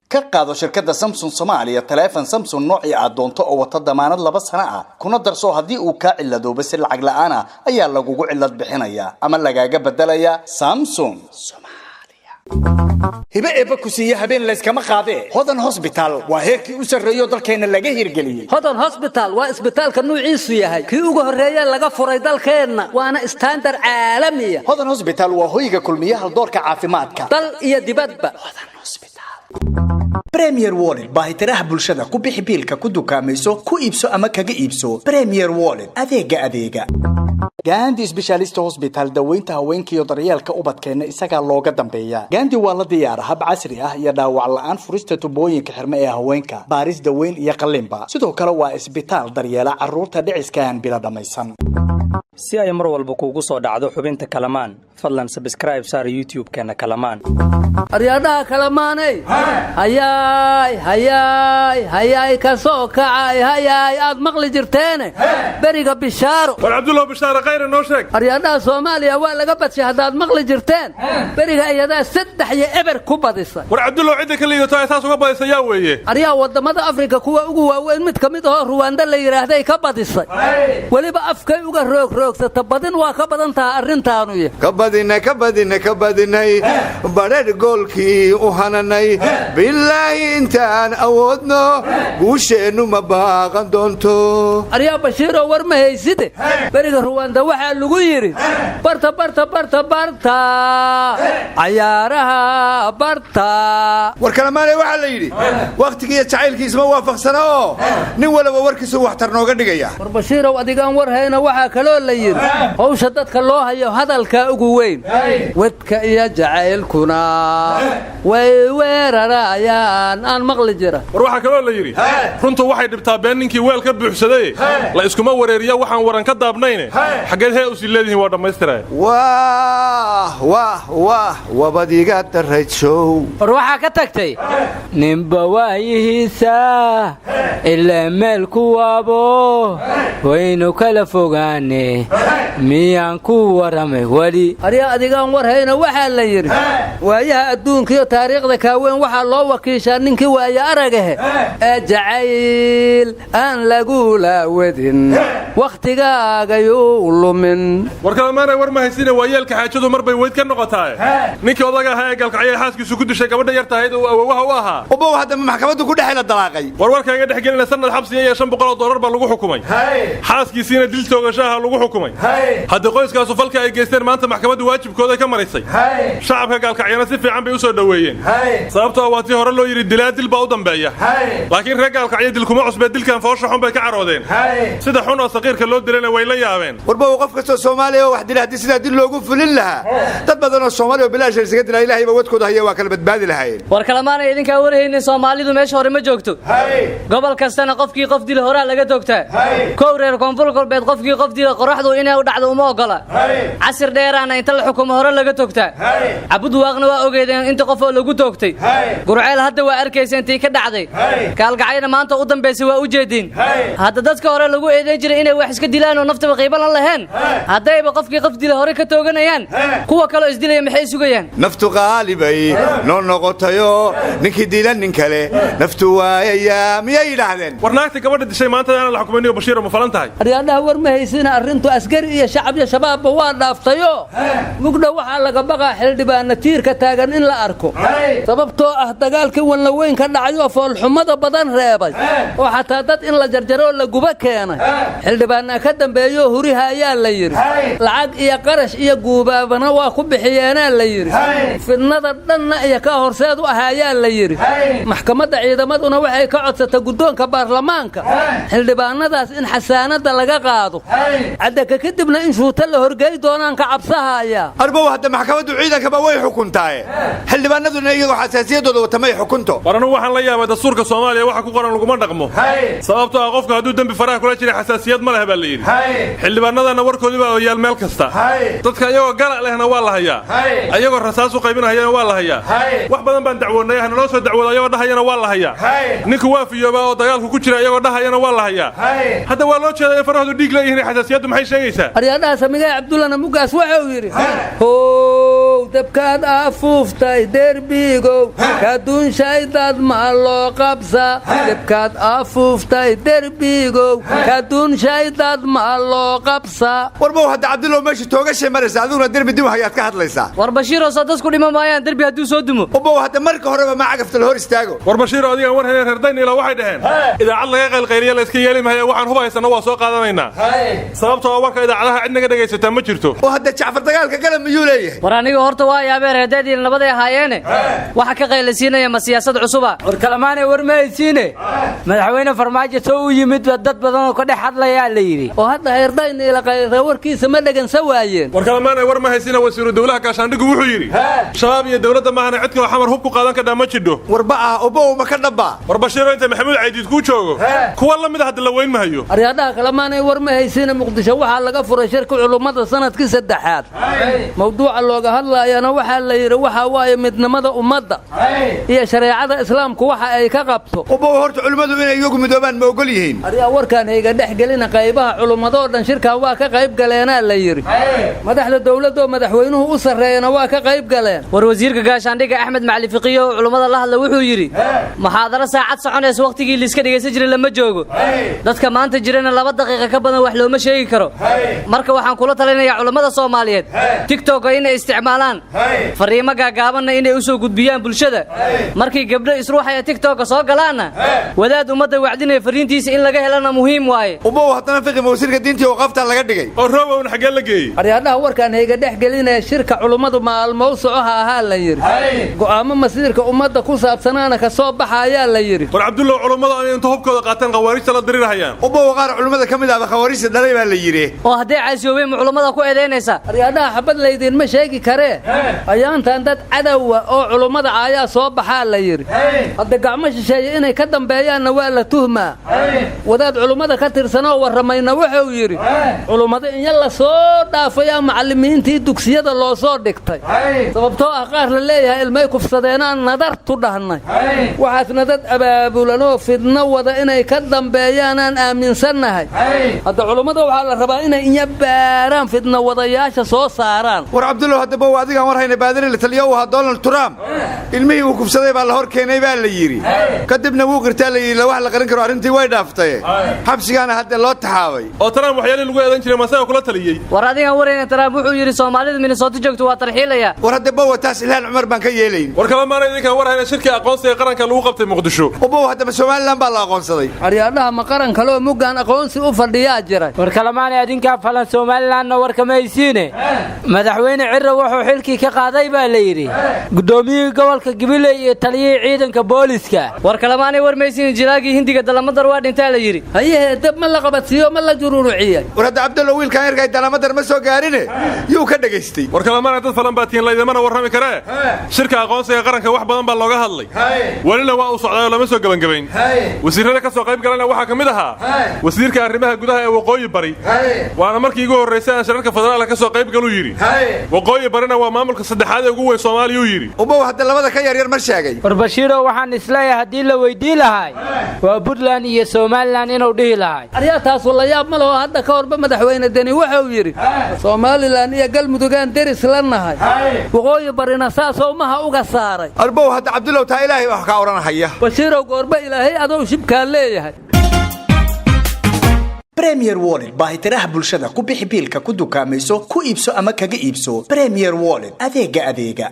Ka qaado shirkadda Samsung Soomaaliya taleefan Samsung noocii aad doonto oo wata damaanad 2 sano ah, kuna darso haddii uu kaa ciladooba si lacag la'aan ah ayaa lagugu cilad bixinayaa ama lagaaga bedelayaa. Samsung Soomaaliya hibe eebba ku siiye, habeen layskama qaadee. Hodan Hosbitaal waa heerkii u sarreeyo dalkeenna laga hirgeliyey. Hodan Hosbital waa isbitaalka nuuciisu yahay kii ugu horreeya laga furay dalkeenna, waana standard caalamiya. Hodan Hosbitaal waa hoyga kulmiyaha doorka caafimaadka dal iyo dibadba. Hodan Hosbital. Premier Wallet, baahitiraha bulshada. Ku bixi biilka, ku dukaamayso, ku iibso ama kaga iibso. Premier Wallet, adeega adeega. Gandi Specialist Hospital, daweynta haweenka iyo daryeelka ubadkeenna isagaa looga dambeeya. Gandi waa la diyaara hab casri ah iyo dhaawac la'aan furista tubooyinka xirme ee haweenka, baaris, daweyn iyo qallinba. Sidoo kale waa isbitaal daryeela carruurta dhiciska aan bila dhammaysan. Si ay mar walba kuugu soo dhacdo xubinta Kalamaan, fadlan subscribe saar YouTube-keenna Kalamaan. Aryaadhaha Kalamaanay, hayaay hayaay hayaay, ka soo kacay hayaay aad maqli jirteene, beriga bishaaro. War Cabdullah, bishaare khayra noo sheeg. Aryaadhaha, Soomaaliya waa laga badshay haddaad maqli jirteen, beriga iyadaa 3-0 ku badisay. War Cabdullah, cidda ka liidato ay saas uga badisay yaa weeye? Aryaa, waddamada Afrika kuwa ugu waaweyn mid ka mid ahoo Ruwaanda la yidhaahday ka badisay, weliba afkay uga roogroogsata. Badin waa ka badan taha arrintaanuy. Ka badinay, ka badinay, ka badinay, badhadh goolkii u hananay. Bilaahi intaan awoodno guusheennu ma baaqan doonto. Aryaa Bashiiroo, war ma hayside, beriga Ruwanda waxaa lagu yidhi: barta, barta, barta, barta cayaaraha barta. War Kalamaanay, waxaa la yidhi wakhtigiiyo jacaylkiisma waafaqsana oo nin walaba warkiisu waxtar nooga dhigaya. War Bashiirow, adigaan war hayna, waxaa kaloo la yidhi: hawsha dadka loo hayo hadalkaa ugu weyn, wedka iyo jacaylkuna way weerarayaan aan maqli jira. War waxaa kaloo la yidhi: runtu waxay dhibtaa been ninkii weel ka buuxsaday. La iskuma wareeriya waxaan waran ka daabnayne. Xaggeed hee usii leedihiin? Waa dhammaystiraya. Waah waah waah, wabadiga darajow. War waxaa ka tagtay ninba waayihiisa ilaa meel ku waabo, waynu kala fogaane, miyaan ku warramay weli? Aryaa, adigaan war hayna, waxaa la yidhi: waayaha adduunkiiyo taariikhda kaaweyn waxaa loo wakiishaa ninkii waaya aragahe ee jacayl aan lagula wedin, wakhtigaagayuu lumin. War Kalamaanay, war ma haysine, waa yeelka xaajadu mar bay weyd ka noqotaaye. Ninkii odaga ahaa ee Gaalkacyay xaaskiisu ku dishay gabadha yarta ahayd uu awowaha u ahaa. Ubow, haddama maxkamaddu ku dhexela dalaaqay? War warka iga dhex gelina, sanad xabsiya iyo $500 baa lagu xukumay, xaaskiisiina dil toogashaha lagu xukumay. Hadda qoyskaasu falka ay geysteen maanta maxkamaddu waajibkooday ka maraysay. Shacabka Gaalkacyana si fiican bay u soo dhoweeyeen, sababtoo waa tii hore loo yidhi dilaa dil baa u dambeeya. Laakiin reer Gaalkacyo dilkuma cusbee, dilkan foosha xun bay ka caroodeen. Sida xun oo saqiirka loo dilayna way la yaabeen. Warbow, qof kastoo Soomaaliya oo wax dila haddii sidaa dil loogu fulin lahaa, dad badan oo Soomaaliya oo bilaash isaga dilaa Ilaahay baa wadkooda haya, waa kala badbaadi lahaayeen. War Kalamaanay, idinkaa warhaynin, Soomaalidu meesha hore ma joogto. Gobol kastana qofkii qof dila horaa laga toogtaa. Kow, reer Koonfur Galbeed qofkii qof dila qoraxdu inay u dhacdo uma ogola, casir dheeraana inta la xukumo hore laga toogtaa. Cabudwaaqna waa ogeedeen inta qof oo lagu toogtay. Gurceel hadda waa arkaysa intii ka dhacday. Gaalkacyana maanta u dambaysay waa u jeediin. Hadda dadka hore lagu eedayn jiray inay wax iska dilaan oo naftaba qiibalan lahayn, haddayba qofkii qof dila hore ka tooganayaan, kuwa kaloo isdilaya maxay sugayaan? Naftu qaalibay noo noqotayo, ninkii dila nin kale naftu waayayaa, miyay yidhaahdeen? War naagta gabadha dishay maanta aanan la xukumayniyo, Bashiiro, ma falan tahay? Aryaadhaha, war ma haysina, arrintu askari iyo shacab iyo shabaabba waa dhaaftayo. Mugdha waxaa laga baqaa xildhibaana tiirka taagan in la arko, sababtoo ah dagaalkii Wanlaweyn ka dhacayoo foolxumada badan reebay oo xataa dad in la jarjaroo la guba keenay, xildhibaanaa ka dambeeyoo huriha ayaa la yidhi. Lacag iyo qarash iyo guubaabana waa ku bixiyeenaa la yidhi. Fidnada dhanna iyo ka horseed u ah ayaa la yidhi. Maxkamadda ciidamaduna waxay ka codsatay guddoonka baarlamaanka xildhibaanadaas in xasaanadda laga qaado, caddaka kadibna in shuuta la horgey doonaan ka cabsahaya. Arbow, hadda maxkamaddu ciidankaba way xukuntaaye, xildhibaanaduna iyagoo xasaasiyadooda wata may xukunto? War anugu waxaan la yaabay dastuurka Soomaaliya waxa ku qoran laguma dhaqmo, sababtoo ah qofka hadduu dembi faraha kula jiray xasaasiyad ma leh baa la yidhi. Xildhibaanadana warkoodii baa yaal meel kasta. Dadka ayagoo gala lehna waa la hayaa, ayagoo rasaas u qaybinahayana waa la hayaa. Wax badan baan dacwoonnay, hanaloo soo dacwooda ayagoo dhahayana waa la hayaa. Ninku waa fiyoobaa oo dagaalku ku jira ayagoo dhahayana waa la hayaa. Hadda waa loo jeedaa in farahoodu dhiig leeyihiin, xasaasiyaddu maxay sheegaysaa? Aryaadhaha, Samigay Cabdullana mugaas waxa uu yidhi: how Debkaad afuuftay derbigow kaduunshaydad ma loo qabsa. Debkaad afuuftay derbigow kaduunshaydad ma loo qabsa. Warbow hadda Cabdullow, meesha toogashay maraysa, adiguna derbi dib hayaad ka hadlaysaa. War Bashiiroo, soo dadku dhima maayaan derbi hadduu soo dumo? Ubow, hadda marka horeba ma cagafta la hor istaago. War Bashiiro, adigaan war hayeen, reer Dayniila waxay dhaheen idaacad laga qaylqayliya la iska yeeli maayo. Waxaan hub haysanno waa soo qaadanaynaa, sababtoo ah warka idaacadaha cid naga dhegaysataa ma jirto. Oo hadda Jacfar dagaalka gala miyuu leeyahay? War aniga horta waa yaabee, reer Dayniila nabaday ahaayeene, waxa ka qaylaysiinaya ma siyaasad cusuba? War Kalamaanay, war ma haysiine, madaxweyne Farmaajo soo u yimid ba dad badan oo ka dhex hadlayaa la yidhi. Oo hadda heerdayniila qayra warkiisa ma dhegansa waayeen? War Kalamaanay, war ma haysina, wasiiru dowlaha gaashaandhigu wuxuu yidhi Shabaab iyo dowladda maahana cid kaloo Xamar hub ku qaadan kadhaa ma jidho. Warba ah, ubow, ma ka dhaba? War Bashiiro, inta Maxamuud Caydiid kuu joogo kuwa la mid a hadda la weyn mahayo. Aryaadhaha Kalamaanay, war ma haysiina, Muqdisho waxaa laga furay shirka culummada sanadkii saddexaad. Mawduuca looga hadlaayana waxaa la yidhi waxaa waaye midnimada ummadda iyo shareecada islaamku waxa ay ka qabto. Ubow, horta culimmadu inay iyagu midoobaan ma ogol yihiin? Aryaa, warkaan hayga dhex gelina, qaybaha culummadoo dhan shirkan waa ka qayb galeenaa la yidhi. Madaxda dowladdaoo madaxweynuhu u sarreeyana waa ka qayb galeen. War wasiirka gaashaandhigga Axmed Macali Fiqiyo oo culummada la hadla wuxuu yidhi muxaadaro saacad soconaysa wakhtigii liiska dhegaysan jiray lama joogo. Dadka maanta jirana 2 daqiiqa ka badan wax looma sheegi karo. Marka waxaan kula talinayaa culummada Soomaaliyeed TikToka inay isticmaalaan, fariimo gaagaabanna inay u soo gudbiyaan bulshada. Markii gabdho isruuxaya TikToka soo galaanna, wadaad ummadda wacdinaya fariintiisa in laga helana muhiim waaye. Ubow, haddana Fiqi ma wasiirka diintii waqafta laga dhigay? Oo Roobowna xaggee la geeyey? Aryaadhaha, warkaan hayga dhex gelinaya, shirka culummadu maalmow socoha ahaa la yidhi, go'aamo masiirka ummadda ku saabsanaana ka soo baxayaa la yidhi. War Cabdullow, culummadu inay inta hubkooda qaateen khawaarijta la dirirahayaan. Ubow, qaar culimmada ka mid ahba khawaarijta dhalay baa la yidhi. Oo hadday caasiyoobeen ma culummada ku eedaynaysaa? Aryaadhaha, xabad laydinma sheegi karee, ayaantan dad cadowa oo culummada caayaa soo baxaa la yidhi. Hadda gacmo shisheeye inay ka dambeeyaanna waa la tuhmaa. Wadaad culummada ka tirsanoo warramayna wuxuu yidhi culummada inya la soo dhaafayaa macallimiintii dugsiyada loo soo dhigtay, sababtoo ah qaar la leeyahay ilmay kufsadeenaan nadartu dhahnay. Waxaasna dad abaabulanoo fidno wada inay ka dambeeyaanaan aaminsannahay. Hadda culummada waxaa la rabaa inay inya baaraan, fidno wadayaasha soo saaraan. War Cabdullow, haddaba waa adigaan war hayna, baadari la taliyo u ahaa Donald Trump ilmihii uu kufsaday baa la hor keenay baa la yidhi. Kadibna wuu qirtaa la yidhi, wax la qarin karo arrintii way dhaaftay, xabsigaana hadda loo taxaabay. Oo Trump waxyaalihii lagu eedan jiray masaga kula taliyey? War adigaan warayna, Trump wuxuu yidhi Soomaalida Minnesota joogto waa tarxiilaya. War hadda bowa, taas Ilhaan Cumar baan ka yeelayn. War Kalamaana, idinkaan war hayna, shirkii aqoonsiga qaranka lagu qabtay Muqdisho. Ubow, haddaba Somaliland baa la aqoonsaday? Aryaadhaha, ma qaran kaloo muggaan aqoonsi u fadhiyaa jiray? War Kalamaanay, adinkaa falan Somalilandna warkama haysiine, madaxweyne Cirra wuxuu xilkii ka qaaday baa la yidhi guddoomiyihii gobolka Gabiley iyo taliyihii ciidanka booliska. War Kalamaanay, war maysiin, jilaagii Hindiga Dalamadar waa dhintaa la yidhi. Hayahee, dab ma la qabadsiiyo, ma la jururuciyey? War hadda Cabdullow, wiilkaan yarkay Dalamadar ma soo gaarine, yuu ka dhegaystay? War Kalamaana, dad falan baa tihiin, laydamana warrami karee, shirka aqoonsiga qaranka wax badan baa looga hadlay, welina waa uu socdaayoo lama soo gebangebayn. Wasiirrada ka soo qayb galana waxaa ka mid ahaa wasiirka arrimaha gudaha ee Waqooyi Bari, waana markii igu horraysay aan shirarka federaalka ka soo qayb galuu yidhi. Waqooyi Barina waa maamulka saddexaad ee ugu weyn Soomaaliyuu yidhi. Ubow, hadda labada ka yaryar ma sheegay? War Bashiirow, waxaan isleeyahay haddii la weydii lahay waa Puntland iyo Somaliland inuu dhihi lahay. Aryaa, taasu la yaab ma laho. Hadda ka horba madaxweyne Deni wuxuu yidhi Somaliland iyo Galmudugaan deris la nahay, Waqooyi Barina saasoo maha uga saaray. Arbow, hadda Cabdullow, taa Ilaahay wax kaa odhanahaya. Bashiirow, goorba Ilaahay adow shibkaa leeyahay. Premier Wallet, baahitiraha bulshada ku bixi biilka, ku dukaamayso, ku iibso ama kaga iibso. Premier Wallet, adeega adeega.